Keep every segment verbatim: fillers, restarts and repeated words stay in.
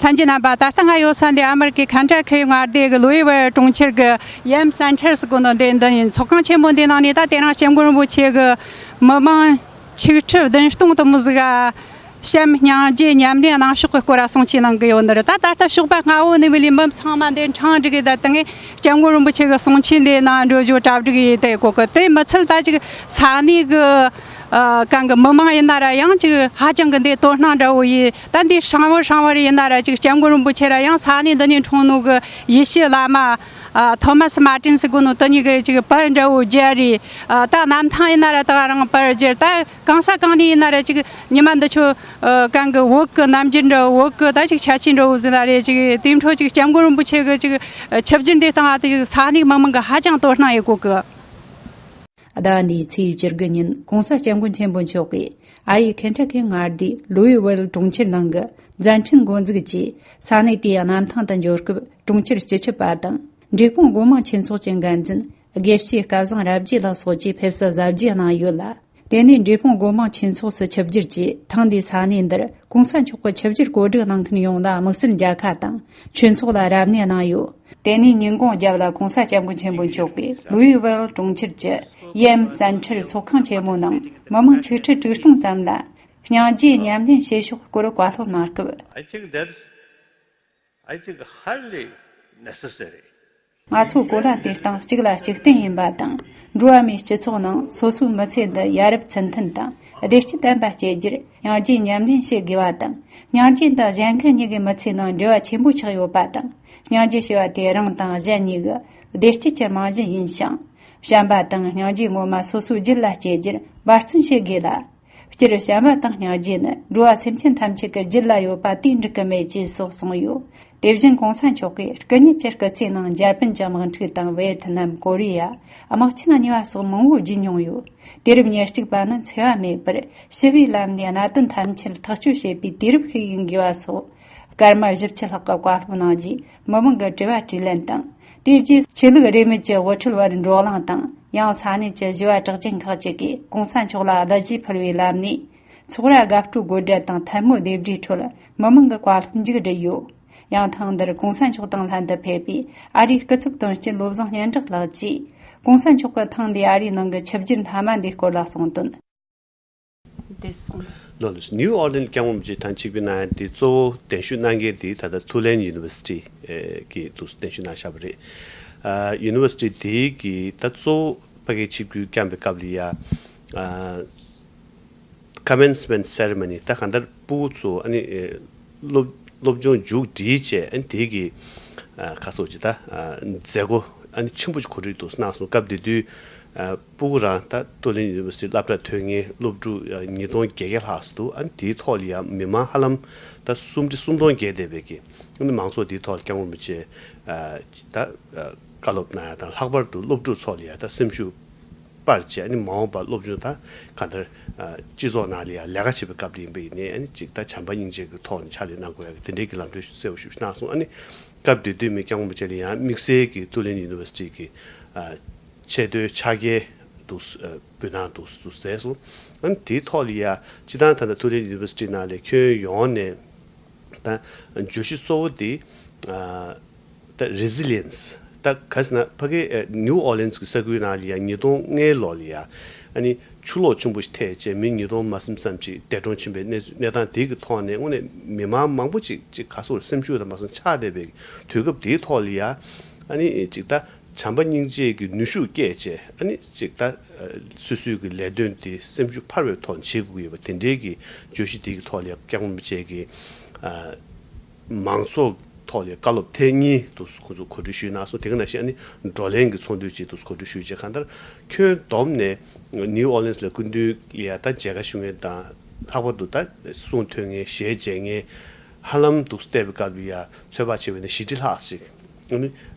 ཐམས་ཅད་རྣམ་པ། ད་ལྟ་ང་ཡོད་ས་འདི་ཨ་མེ་རི་ཀའི་ཁན་ཊ་ཁི་མངའ་སྡེ་གི་ལུའི་ཝེལ་གྲོང་ཁྱེར་གི་ཡེམ་སེན་ཊར་ཟེར་གོ་ནོ་འདི་འདི་ཡིན། ཚོགས་ཁང་ཆེན་མོ་འདི་ནང་ནས་ད་དེ་རིང་སྐྱབས་མགོན་རིན་པོ་ཆེ་གི་མི་མང་ཆིག་ཁྲི་བདུན་སྟོང་དུ་མོ་ཟིག་ག་བྱམས་སྙིང་རྗེ་ཉམས་ལེན་གནང་ཕྱོགས་ཀྱི་སྐོར་གསུང་ཆོས་གནང་གི་ཡོད་ནི་རེད། ད་ད་ལྟ་ཞོགས་པ་སྔ་བོ་ནས་བུ་ལི་མི་ཚང་མ་འདི་འཕྲང་སྒྲིག་གི་ད་དེ་ངས་སྐྱབས་མགོན་རིན་པོ་ཆེ་གི་གསུང་ཆོས་འདི་ནང་འགྲོ་རྒྱུ་གྲ་སྒྲིག་ཡིན་དེ་གོ་གི། དེ་མི་ཚད་ད་ཅིག་ས་གནས་གི་ཨ་གང་གི་མི་མང་ཡིན་ན་ར་ཡང་ཅིག་ཧ་ཅང་གི་འདི་དོ་སྣང་འདྲ་བོ་ཡིན། ད་འདི་ཧྲང་བུ་ཧྲང་བུ་རེ་ཡིན་ན་ར་ཅིག་སྐྱབས་མགོན་རིན་པོ་ཆེ་ར་ཡང་ས་གནས་འདི་ནས་འཁྲུངས་ནོ་གི་ཡེ་ཤུའི་བླ་མ་ཨ་ཐོ་མཱས་མར་ཏིན་ཟེར་གོ་ནོ་དེ་གཉིས་གི་ཅིག་པར་འདྲ་བོ་སྦྱར་རེ། ཨ་ད་གནམ་ཐང་ཡིན་ན་ར་ད་ག་རང་པར་སྦྱར། ད་གང་ས་གང་ནས་ཡིན་ན་ར་ཅིག་ཉི་མ་འདི་ཆོ་ཨ་གང་གི་བོད་གི་རྣམ་འགྱུར་འདྲ་བོ་བོད་གི་ད་ཅིག་ཆ་ཆེན་འདྲ་བོ་ཟེར་ན་རེ་ཅིག་དེ་འཕྲོ་ཅིག་སྐྱབས་མགོན་རིན་པོ་ཆེ་གི་ཅིག་ཆིབས་བསྒྱུར་འདི་སྟེང་ཨ་དེ་ཅིག་ས་གནས་མི་མང་གི་ཧ་ཅང་དོ་སྣང་ཡེ་གོ་གི། ཟླ་བ་འདིའི་ཚེས་བཅུ་དགུ་ཉིན་གོང་ས་སྐྱབས་མགོན་ཆེན་པོ་མཆོག་གིས་ཨ་རིའི་ཁེན་ཊ་ཁི་མངའ་སྡེའི་ལུའི་ཝེལ་གྲོང་ཁྱེར་ནང་གི་མཛད་འཕྲིན་འགོ་འཛུགས་ཀྱིས་ས་གནས་དེའི་གནམ་ཐང་དུ་འབྱོར་སྐབས་གྲོང་ཁྱེར་སྤྱི་ཁྱབ་པ་དང་འབྲས་སྤུངས་སྒོ་མང་ཆོས་ཚོགས་ཀྱི་འགན་འཛིན་དགེ་བཤེས་སྐལ་བཟང་རབ་རྒྱས་ལགས་སོགས་ཀྱིས་ཕེབས་བསུ་གཟབ་རྒྱས་གནང་ཡོད་ལ། དེ་ནས་འབྲས་སྤུངས་སྒོ་མང་ཆོས་ཚོགས་སུ་ཆིབས་བསྒྱུར་གྱིས་ཐེངས་འདིའི་ས་གནས་འདིར་གོང་ས་མཆོག་གི་ཆིབས་བསྒྱུར་གོ་སྒྲིག་གནང་མཁན་ཡོངས་ལ་དམིགས་བསལ་མཇལ་ཁ་དང་ཆོས་ཚོགས་ལ་རབ་གནས་གནང་ཡོད། དེ་ནས་ཉིན་གུང་རྒྱབ་ལ་གོང་ས་སྐྱབས་མགོན་ཆེན་པོ་མཆོག་གིས་ལུའི་ཝེལ་གྲོང་ཁྱེར་གྱི་ཡེམ་སེན་ཊར་ཚོགས་ཁང་ཆེན་མོའི་ནང་མི་མང་ཆིག་ཁྲི་དྲུག་སྟོང་ཙམ་ལ་སྙིང་རྗེ་ཉམས་ལེན་བྱེད་ཕྱོགས་སྐོར་བཀའ་སློབ་གནང་སྐབས། I think that's, I think, highly necessary. ང་ཚོ་གོ་ལ་དེ་སྟེང་གཅིག་ལ་གཅིག་བརྟེན་ཡིན་པ་དང་། འགྲོ་བ་མིའི་སྤྱི་ཚོགས་ནང་སོ་སོའི་མི་ཚེ་འདི་ཡ་རབས་ཚུལ་མཐུན་དང་བདེ་སྐྱིད་ལྡན་པ་སྐྱེལ་རྒྱུར་སྙིང་རྗེ་ཉམས་ལེན་བྱེད་དགོས་པ་དང་། སྙིང་རྗེ་འདི་གཞན་དགའ་གཉིས་ཀྱི་མི་ཚེའི་ནང་འབྲེལ་བ་ཆེན་པོ་ཆགས་ཡོད་པ་དང་། སྙིང་རྗེ་ཞེས་པ་དེ་རང་དང་གཞན་གཉིས་ཀྱི་བདེ་སྐྱིད་ཀྱི་རྨང་གཞི་ཡིན་ཞིང་། བྱམས་པ་དང་སྙིང་རྗེ་ངོ་མ་སོ་སོའི་རྒྱུད་ལ་སྐྱེ་རྒྱུར་འབད་བརྩོན་བྱེད་དགོས་ལ། སྤྱིར་བྱམས་པ་དང་སྙིང་རྗེ་ནི་འགྲོ་བ་སེམས་ཅན་ཐམས་ཅད་ཀྱི་རྒྱུད་ལ་ཡོད་པ་དེ་འགྲིག་གི་མེད་ཅེས་སོགས་གསུངས་ཡོད། དེ་བཞིན་གོང་ས་མཆོག་གིས་སྐུ་ཉིད་ཀྱི་སྐུ་ཚེའི་ནང་འཇར་པན་གྱི་དམག་འཁྲུག་དང་བེ་ཐི་ནམ། ཀོ་རི་ཡ། དམག་ཆེན་གཉིས་པ་སོགས་མང་བོ་བརྒྱུད་མྱོང་ཡོད། དུས་རབས་ཉེར་གཅིག་པ་ནི་འཚེ་བ་མེད་པར་ཞི་བའི་ལམ་ནས་གནད་དོན་ཐམས་ཅད་ཐག་གཅོད་བྱེད་པའི་དུས་རབས་ཤིག་ཡིན་དགོས་པ་སོགས། སྐར་མ་བཞི་བཅུ་ལྷག་གི་བཀའ་སློབ་གནང་རྗེས་མི་མང་གི་དྲི་བ་དྲིས་ལན་དང་། དེ་རྗེས་ཆོས་ལུགས་རིས་མེད་ཀྱི་དབུ་ཁྲིད་བར་བགྲོ་གླེང་དང་། ཡང་ས་གནས་ཀྱི་བཞི་བ་གྲགས་ཅན་ཁག་ཅིག་གིས་གོང་ས་མཆོག་ལ་གླུ་གཞས་ཕུལ་བའི་ལམ་ནས། ཚོགས་ར་དགའ་སྤྲོའི་དགོད་སྒྲ་དང་ཐལ་མོ་རྡེབ་སྒྲའི་ཁྲོད་མི་མང་གི་བཀའ་སློབ་མཇུག་བསྒྲིལ་ཡོད། ཡང་ཐེངས་འདིར་གོང་ས་མཆོག་དང་ལྷན་དུ་ཕེབས་པའི་ཨ་རིའི་སྐུ་ཚབ་དོན་གཅོད་བློ་བཟང་སྙན་གྲགས་ལགས་ཀྱིས། གོང་ས་མཆོག་གི་ཐེངས་འདིའི་ཨ་རིའི་ནང་གི་ཆིབས་བསྒྱུར་མཐའ་མ་འདིའི་སྐོར་ལ་གསུངས་དོན། འདི་སོང་། ལོ་ལོ་ནིའུ་ཨོར་ལིན་སྐྱབས་མགོན་རིན་པོ་ཆེ་དང་གཅིག་པའི་ནང་དེ་གཙོ་བོ་གདན་ཞུ་གནང་མཁན་དེ་ད་ལྟ་ཐུ་ལན་ཡུ་ནི་ཝར་སི་ཊི་གི་དུ་གདན་ཞུ་གནང་བཞག་པ་རེད། ཡུ་ནི་ཝར་སི་ཊི་དེ་གི་ད་གཙོ་བོ་ཕ་གིའི་ཆིབས་བསྒྱུར་བསྐྱངས་པའི་སྐབས་ལ་ཡ། Commencement Ceremony ད་གང་ལྟར་ཕྲུ་གུ་ཚོ་ཨ་ནི་སློབ་སློབ་སྦྱོང་མཇུག་སྒྲིལ་བྱས་ཨ་ནི་དེ་གི་ཁ་སོགས་ཀྱི་ད་མཛད་སྒོ་ཨ་ནི་ཆེན་པོ་ཞིག་གོ་སྒྲིག་འདུག་གནང་སོང་། སྐབས་དེ་དུས་ཕྲུ་གུ་རང་ད་ཏུ་ལིན་ཡུ་ནི་ཝར་སི་ཊི་སློབ་གྲྭ་ཐོན་མཁན་སློབ་ཕྲུག་ཉིས་སྟོང་བརྒྱད་བརྒྱ་ལྷག་འདུག་ཨ་ནི་དེའི་ཐོག་ལ་ཡང་མི་མང་ཧ་ལམ་ད་སུམ་ཁྲི་སུམ་སྟོང་བརྒལ་བསྡད་པའི་གི་ཨ་ནི་མང་ཚོགས་དེའི་ཐོག་ལ་སྐྱབས་མགོན་རིན་པོ་ཆེ་ད་བཀའ་སློབ་གནང་ཡ་དང་ལྷག་པར་དུ་སློབ་ཕྲུག་ཚོ་ལ་ཡ་ད་སེམས་ཤུགས་སྤར་བྱས་ཨ་ནི་མ་འོངས་པར་སློབ་སྦྱོང་དང་གང་ལྟར་སྤྱི་ཚོགས་ནང་ལ་ཡང་ལས་ཀ་བྱེད་པའི་སྐབས་ལ་ཡིན་པ་ཡིན་ནའི་ཨ་ནི་ཅིག་ད་བྱམས་པ་སྙིང་རྗེ་གི་ཐོག་ནས་ཕྱག་ལས་གནང་དགོས་ཡ་གི་དེ་འདྲའི་གི་ལམ་སྟོན་གསལ་པོ་ཞིག་གནང་སོང་། ཨ་ནི་སྐབས་དེ་དུས་མི་སྐྱབས་མགོན་རིན་པོ་ཆེ་ལ་ཡང་དམིགས་བསལ་གྱི་ཏུ་ལིན་ཡུ་ནི་ཝར་སི་ཊི་གི་ཆེས་མཐོའི་ཕྱག་འཁྱེར་དུ་འབུལ་གནང་དུ་མཛད་སོང་། ཨ་ནི་དེའི་ཐོག་ལ་ཡ་སྤྱི་བཏང་ད་ལྟ་ཏུ་ལིན་ཡུ་ནི་ཝར་སི་ཊི་ནང་ལ་ཁྱོན་ཡོངས་ནས། ད་བརྗོད་གཞི་གཙོ་བོ་དེ་ད་Resilience ད་ག་ཟེར་ན་ཕ་གི་ནིའུ་ཨོ་ལིན་གྱི་ས་ཁུལ་ནང་ལ་ཡ་ཉིས་སྟོང་ལྔའི་ལོ་ལ་ཡ་ཨ་ནི་ཆུ་ལོག་ཆེན་པོ་ཞིག་ཐེབས་བྱས་མི་ཉིས་སྟོང་མ་ཟིན་ཙམ་ཅིག་འདས་གྲོངས་ཕྱིན་པའི་གནས་གནས་སྟངས་དེ་གི་ཐོག་ནས་དངོས་གནས་མི་མང་མང་པོ་ཅིག་ཅིག་ག་སོགས་སེམས་ཤུགས་དང་མ་སོང་ཆག་བསྡད་པའི་དུས་སྐབས་དེའི་ཐོག་ལ་ཡ་ཨ་ནི་ཅིག་ད། བྱམས་པ་སྙིང་རྗེ་གི་ནུས་ཤུགས་བསྐྱེད་བྱས་ཨ་ནི་ཅིག་ད་སོ་སོའི་གི་ལས་དོན་དེ་སེམས་ཤུགས་འཕར་བའི་ཐོག་ནས་བྱེད་དགོས་ཀྱི་ཡོད་པ་དེ་འདྲའི་གི་བརྗོད་གཞི་དེ་གི་ཐོག་ལ་ཡ་སྐྱབས་མགོན་རིན་པོ་ཆེ་གི་མང་ཚོགས་ཐོག་ལ་ཡ་བཀའ་སློབ་ཐེངས་གཉིས་དུ་ཁོང་ཚོ་གོ་སྒྲིག་ཞུས་གནང་སོང་། དེ་ག་ནང་བཞིན་ཨ་ནི་བགྲོ་གླེང་གི་ཚོགས་འདུ་ཅིག་དུ་གོ་སྒྲིག་ཞུས་བྱས་གང་ལྟར་ཁྱོན་བསྡོམས་ནས་ནིའུ་ཨོ་ལིན་ལ་སྐུ་མདུན་ལ་ཡ་ད་མཇལ་ཁ་ཞུ་མཁན་དང་ལྷག་པར་དུ་ད་གསུང་ཐོས་མཁན་ཞལ་མཇལ་མཁན། ཧ་ལམ་འདུག་བལྟས་པའི་སྐབས་ལ་ཡ་ཚོད་དཔག་བྱས་པ་ཡིན་ན་བཞི་ཁྲི་ལྷག་ཅིག་ཨ་ནི་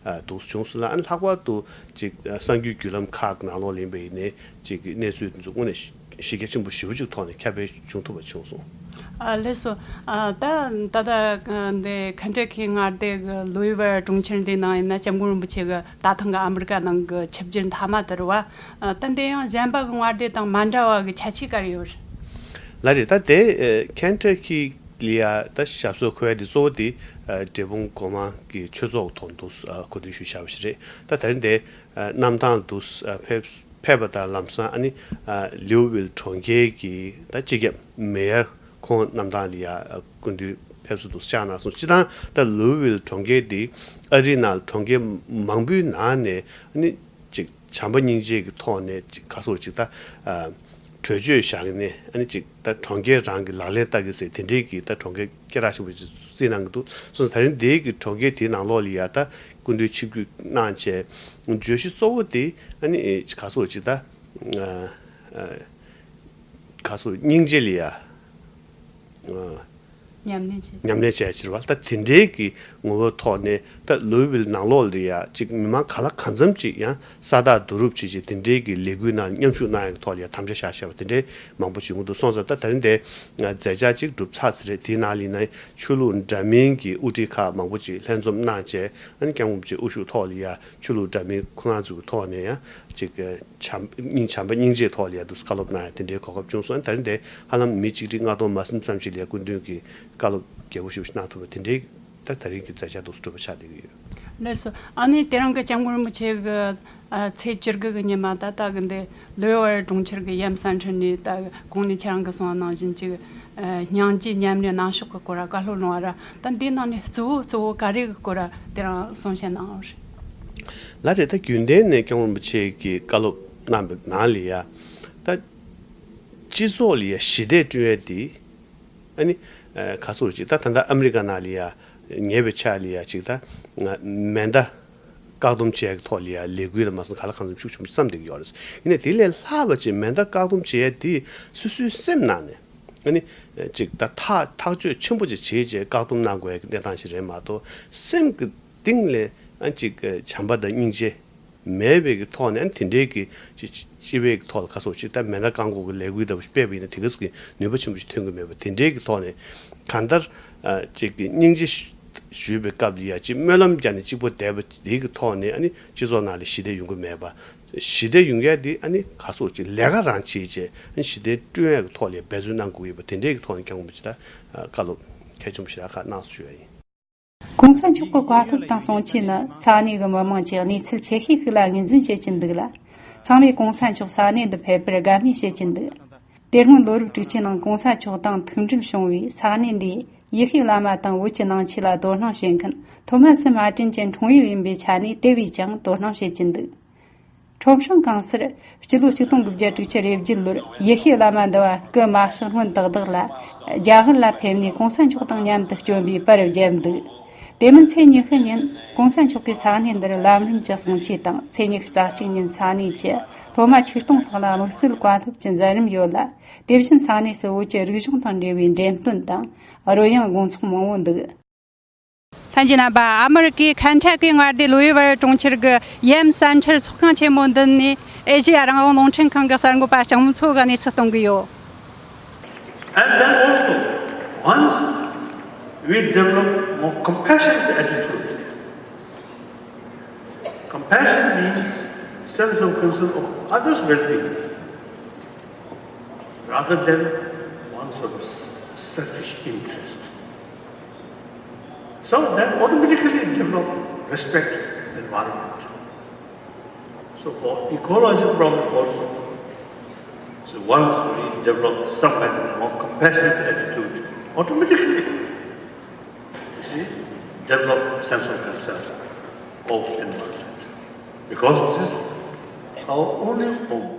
འདུག་བྱུང་སོང་ལ། ཨ་ནི་ལྷག་པར་དུ་ཅིག་གསར་འགྱུར་བརྒྱུད་ལམ་ཁག་ནང་ལོགས་ལ་ཡིན་པ་ཡིན་ནའི་ཅིག་གནས་ཚུལ་འདི་ཚོ་དངོས་གནས་གཞི་རྒྱ་ཆེན་པོ་ཞེ་པོ་ཅིག་ཐོག་ནས་ཁྱབ་སྤེལ་བྱུང་ཐུབ་པ་བྱུང་སོང་། ཨ་ལགས་སོ། ཨ་ད་ད་ལྟ་འདི་ཁན་ཊ་ཁི་མངའ་སྡེ་གི་ལུའི་ཝེལ་གྲོང་ཁྱེར་འདི་ནང་ཡིན་ན་སྐྱབས་མགོན་རིན་པོ་ཆེ་གི་ད་ཐེངས་གི་ཨ་མི་རི་ཀ་ནང་གི་ཆིབས་བསྒྱུར་མཐའ་མ་དེ་རེད་བ། ཨ་ད་འདི་ཡང་གཞན་པ་གི་མངའ་སྡེ་དང་མ་འདྲ་བ་གི་ཁྱད་ཆོས་ག་རེ་ཡོད་རེད། ལགས་རེད། ད་དེ་ཁན་ཊ་ཁི་ ལ་ཡ་ད་ཞབས་སོར་འཁོད་ཡ་དེ་གཙོ་བོ་དེ་ཨ་འབྲས་སྤུངས་སྒོ་མང་གི་ཆོས་ཚོགས་ཐོག་ཏུ་ཨ་གོ་སྟོན་ཞུས་བཞག་པ་ཞིག་རེད། ད་དེ་རིང་དེ་ཨ་གནམ་ཐང་དུ་ཨ་ཕེབས་ཕེབས་པ་དང་ལམ་སང་ཨ་ནི་ཨ་ལིའུ་ཝིལ་གྲོང་ཁྱེར་གྱི་ད་སྤྱི་ཁྱབ་མེ་ཡར་ཁོང་གནམ་ཐང་ལ་ཡ་ཨ་སྐུ་མདུན་ཕེབས་བསུ་དུ་བཅར་གནང་སོང་། སྤྱིར་བཏང་ད་ལིའུ་ཝིལ་གྲོང་ཁྱེར་འདི་ཨ་རིའི་ནང་གྲོང་ཁྱེར་མང་པོའི་ནང་ནས་ཨ་ནི་ཅིག་བྱམས་པ་སྙིང་རྗེ་གི་ཐོག་ནས་ཅིག་ག་སོགས་ཅིག་ད་ཨ་གྲོས་ཆོད་བཞག་ནས་ཨ་ནི་ཅིག་ད་གྲོང་ཁྱེར་རང་གི་ལག་ལེན་བསྟར་གི་ཟེར་དེ་འདྲའི་གི་ད་གྲོང་ཁྱེར་སྐད་གྲགས་ཆེན་པོ་ཅིག་བརྩི་གནང་གི་འདུག་སོང་ཙང་ད་རིང་འདིའི་གི་གྲོང་ཁྱེར་དེའི་ནང་ལོགས་ལ་ཡ་ད་སྐུ་མདུན་ཆིབས་བསྒྱུར་གནང་བྱས་བརྗོད་གཞི་གཙོ་བོ་དེ་ཨ་ནི་ཨེ་ག་སོགས་ཅིག་ད་ཨ་ཨ་ག་སོགས་སྙིང་རྗེ་ལ་ཡ་ཨ་ཉམས་ལེན་བྱེད། ཉམས་ལེན་བྱས་ཕྱིར་བ། ད་དེ་འདྲའི་གི་ངོ་བོའི་ཐོག་ནས་ད་ལུའི་ཝིལ་ནང་ལོགས་ལ་ཡ་གཅིག་མི་མང་ག་ལ་གང་འཚམ་ཅིག་ཡང་ས་རྟགས་བསྡུ་རུབ་བྱེད་ཅིག་དེ་འདྲའི་གི་ལས་འགུལ་ནང་མཉམ་ཞུགས་གནང་ཡག་གི་ཐོག་ལ་ཡ་དམ་བཅའ་བཞག་བཞག་པ་དེ་འདྲའི་མང་པོ་བྱུང་གི་འདུག་སོང་ཙང་ད་ད་རིང་དེ་མཛད་འཆར་གཅིག་གྲུབ་ཚར་ཚར་རེད། དེའི་ནང་ལ་ཡིན་ན་ཆོས་ལུགས་འདྲ་མིན་གྱི་དབུ་ཁྲིད་ཁག་མང་པོ་ཅིག་ལྷན་འཛོམས་གནང་བྱས་ཨ་ནི་སྐྱབས་མགོན་རིན་པོ་ཆེའི་དབུ་བཞུགས་ཐོག་ལ་ཡ་ཆོས་ལུགས་འདྲ་མིན་ཁོ་རང་ཚོ་གི་ཐོག་ནས་ཡང་གཅིག་བྱམས་སྙིང་བྱམས་པ་སྙིང་རྗེའི་ཐོག་ལ་ཡ་འདུག་བཀའ་སློབ་གནང་ཡ་དེ་འདྲའི་གོ་སྐབས་བྱུང་སོང་། ད་རིང་དེ་ཧ་ལམ་མི་གཅིག་ཁྲི་ལྔ་སྟོང་མ་ཟིན་ཙམ་ཞིག་ལ་སྐུ་མདུན་གྱིས་བཀའ་སློབ་རྒྱས་པོ་ཞིག་གནང་ཐུབ་པ་དེ་འདྲའི་ད་ད་རིང་གི་མཛད་འཆར་འདུག་གྲུབ་པ་ཆགས་བསྡད་ཀྱི་ཡོད། ལགས་སོ། ཨ་ནི་དེ་རིང་གི་སྐྱབས་མགོན་རིན་པོ་ཆེ་གི་ཨ་ཚེས་བཅུ་དགུ་གི་ཉི་མ་ད་ལྟ་གི་འདི་ལུའེ་ཝར་གྲོང་ཁྱེར་གི་ཡེམ་ས་འཕྲིན་ནས་ད་གོང་ནས་ཁྱེད་རང་གིས་གསུངས་པ་ནང་བཞིན་ཅིག་ཨ་སྙིང་རྗེ་མཉམ་ལས་གནང་ཕྱོགས་ཀྱི་སྐོར་ལ་བཀའ་སློབ་གནང་བ་ར། ད་འདིའི་ནང་ནས་གཙོ་བོ་གཙོ་བོ་ག་རེ་གི་སྐོར་ལ་དེ་རིང་གསུང་བཤད་གནང་བ་རེད། ལགས་རེད། ད་རྒྱུན་ལྡན་ནས་སྐྱབས་མགོན་རིན་པོ་ཆེ་གིས་བཀའ་སློབ་གནང་བའི་ནང་ལ་ཡ་ད་སྤྱི་ཚོགས་ལ་ཡ་ཞི་བདེ་བསྐྲུན་ཡས་དེ་ཨ་ནི་ཨ་ག་ཚོད་ཅིག་ད་ད་ལྟ་ཨ་མི་རི་ཀ་ནང་ལ་ཡ་ཉེ་བའི་ཆར་ལ་ཡ་ཅིག་ད་ང་མེ་མདའ་བཀག་སྡོམ་བྱེད་ཡག་གི་ཐོག་ལ་ཡ་ལས་འགུལ་ལ་མ་སོང་ག་ལ་གང་འཚམ་ཤུགས་ཆེན་པོ་བརྩམས་བསྡད་ཀྱི་ཡོད་རེད། ཡིན་ནའི་དེ་ལས་ལྷག་པ་ཅིག་མེ་མདའ་བཀག་སྡོམ་བྱེད་ཡ་དེ་སོ་སོའི་སེམས་ནང་ནས་ཨ་ནི་ཅིག་ད་ཐག་ཐག་གཅོད་ཆེན་པོ་ཅིག་བྱེད་བྱས་བཀག་སྡོམ་གནང་དགོས་ཡ་གི་གནས་སྟངས་ཤིག་རེད་མ་གཏོགས་སེམས་ཀྱི་གཏིང་ལ་ཨ་ཅིག་བྱམས་པ་དང་སྙིང་རྗེ་མེད་པའི་གི་ཐོག་ནས་ཨ་ནི་དེ་འདྲའི་གི་ཅི་ཅི་སྤྱི་པའི་གི་ཐོག་ལ་ག་སོགས་ཅིག་ད་མེ་མདའ་བཀག་འགོག་གི་ལས་འགུལ་ལྟ་བུ་ཞིག་སྤེལ་བ་ཡིན་ན་དེ་ག་ཙམ་གྱི་ནུས་པ་ཆེན་པོ་ཞིག་ཐོན་གི་མེད་པ་དེ་འདྲའི་གི་ཐོག་ནས་གང་ལྟར་ཨ་ཅིག་གི་སྙིང་རྗེ་ཞུ་ཞུས་པའི་སྐབས་ལ་ཡ་ཅིག་སྨོན་ལམ་བརྒྱབ་ནས་གཅིག་པོ་བསྡད་པ་དེའི་གི་ཐོག་ནས་ཨ་ནི་སྤྱི་ཚོགས་ནང་ལ་ཞི་བདེ་ཡོང་གི་མེད་པ། ཞི་བདེ་ཡོང་ཡ་དེ་ཨ་ནི་ག་སོགས་ཅིག་ལས་ཀ་རང་བྱེད་བྱས་ཨ་ནི་ཞི་བདེ་བསྐྲུན་ཡ་གི་ཐོག་ལ་འབད་བརྩོན་གནང་དགོས་ཡོད་པ་དེ་འདྲའི་གི་ཐོག་ནས་སྐྱབས་མགོན་རིན་པོ་ཆེ་ད་བཀའ་སློབ་གལ་ཆེན་པོ་ཞེ་དྲག་ཁག་གནང་སོང་ཞུ་ཡ་ཡིན། གོང་ས་མཆོག་གི་བཀའ་སློབ་དང་གསུང་ཆོས་ནི་ས་གནས་ཀྱི་མི་དམངས་ཀྱི་གནས་ཚུལ་ཆེ་ཤོས་ཤིག་ལ་ངོས་འཛིན་བྱེད་ཀྱིན་འདུག་ལ། ཚང་མས་གོང་ས་མཆོག་ས་གནས་འདི་ཕེབས་པར་དགའ་མོས་བྱེད་ཀྱིན་འདུག་དེ་སྔོན་ལོ་རབས་དྲུག་ཅུའི་ནང་གོང་ས་མཆོག་དང་ཐུག་འཕྲད་བྱུང་བའི་ས་གནས་འདིའི་ཡེ་ཤུའི་བླ་མ་དང་བོད་ཀྱི་ནང་ཆོས་ལ་དོ་སྣང་བྱེད་མཁན་ཐོ་མ་སི་མར་ཏིན་གྱི་འཁྲུངས་ཡུལ་ཡིན་པའི་ཆ་ནས་དེ་བས་ཀྱང་དོ་སྣང་བྱེད་ཀྱིན་འདུག་ཁྲོམ་སྲང་གང་སར་སྤྱི་ལོ་ཆིག་སྟོང་དགུ་བརྒྱ་དྲུག་ཅུ་རེ་བརྒྱད་ལོར་ཡེ་ཤུའི་བླ་མ་འདི་བ་སྐུ་མ་གཤེགས་སྔོན་ཏག་ཏག་ལ་རྒྱ་གར་ལ་ཕེབས་ནས་གོང་ས་མཆོག་དང་མཉམ་དུ་བསྐྱོན་པའི་པར་བརྒྱབ་འདུག་དེ་མིན་ཚེས་ཉི་ཤུ་ཉིན་གོང་ས་མཆོག་གིས་ས་གནས་འདིར་ལམ་རིམ་གྱི་གསུང་ཆོས་དང་ཚེས་ཉི་ཤུ་རྩ་གཅིག་ཉིན་ས་གནས་ཀྱི་སློབ་མ་ཆིག་སྟོང་ལྷག་ལ་དམིགས་བསལ་བཀའ་སློབ་ཀྱི་མཛད་རིམ་ཡོད་ལ། དེ་བཞིན་ས་གནས་སུ་བོད་ཀྱི་རིག་གཞུང་དང་འབྲེལ་བའི་འགྲེམས་སྟོན་དང་རོལ་དབྱངས་དགོང་ཚོགས་མང་བོ་འདུག་ལྷན་རྒྱས་རྣམ་པ། ཨ་མི་རི་ཀའི་ཁན་ཊ་ཀིའི་མངའ་སྡེ་ལུའི་ཝར་གྲོང་ཁྱེར་གྱི་ཡེམ་སན་ཆར་ཚོགས་ཁང་ཆེན་མོ་འདི་ནས་ཨེ་ཤེ་ཡ་རང་དབང་རླུང་འཕྲིན་ཁང་གི་གསར་འགོད་པ་ལྕགས་མོ་མཚོ་གིས་གནས་ཚུལ་གཏོང་གི་ཡོད། And then also, once we develop more compassionate attitude, compassion means sense of concern of others' well-being. Rather than one sort of selfish interest. So then automatically develop respect environment. So for ecological problem also, so once we develop some kind of more compassionate attitude, automatically, you see, develop sense of concern of environment. Because this is our only home.